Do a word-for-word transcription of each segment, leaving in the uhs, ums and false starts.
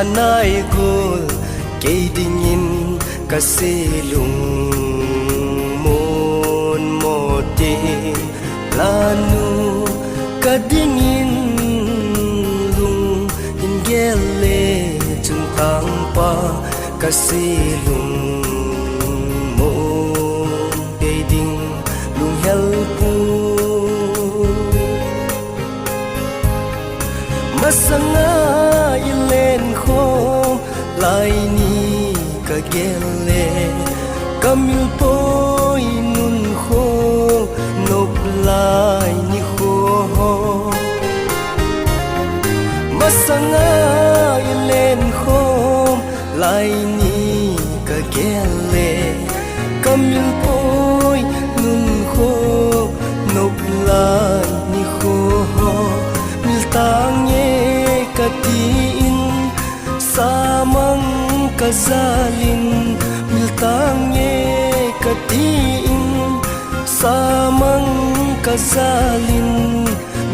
Anaigol kei dingin kasei lungmon mo te, lanu kadingin lungin gel le chun tangpa kasei lungmon, kei ding lunghel pu. Masanga ilen khom lai ni kagel le, kamilpoi nun khom nop lai nikho. Masanga ilen khom lai ni kagel le, kamilpoi nun khom nop lai nikho. Mil tange katin, samang kajalin, mil tange katin, samang kajalin,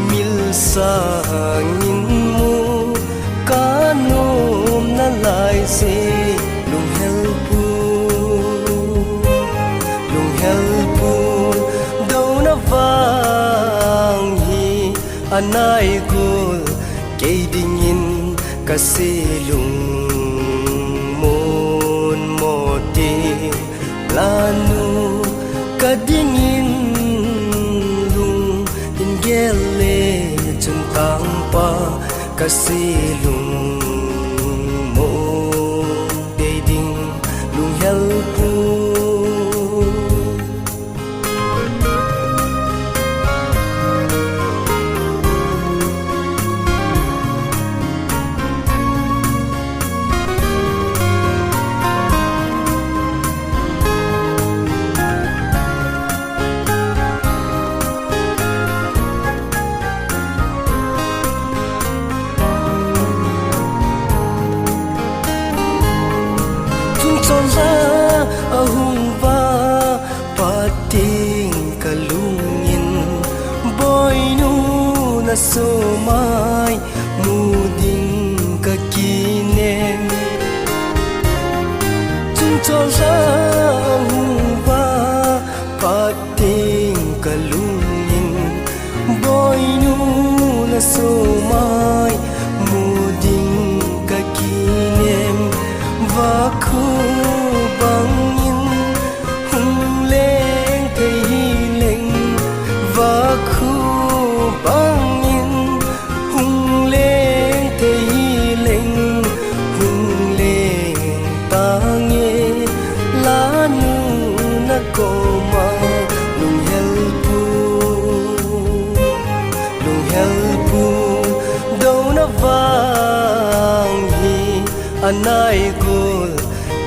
mil sangin mu kanom nalai se, lunghel pu, lunghel pu, douna vang hi anaigol kei dingin kasei lungmon mo te, lanu kadingin lungin gel le chun tangpa kasei lungmon, kei ding lunghel pu. Chun chonla ahung va, phat teng kalungin, boinu na somai mu ding kakinem. Chun chonla ahung va, phat teng kalungin, boinu na somai mu ding kakinem. Vakhu bangin hung leng thei hileng, vakhu bangin hung leng thei hileng, hung leng tange, lanu na koma lunghel pu, lunghel pu, douna vang hi anaigol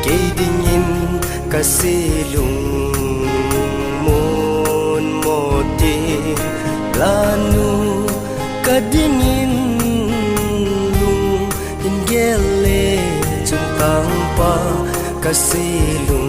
kei dingin kasei lungmon mo te, lanu kadingin lungin gel le chun tangpa kasei lungmon.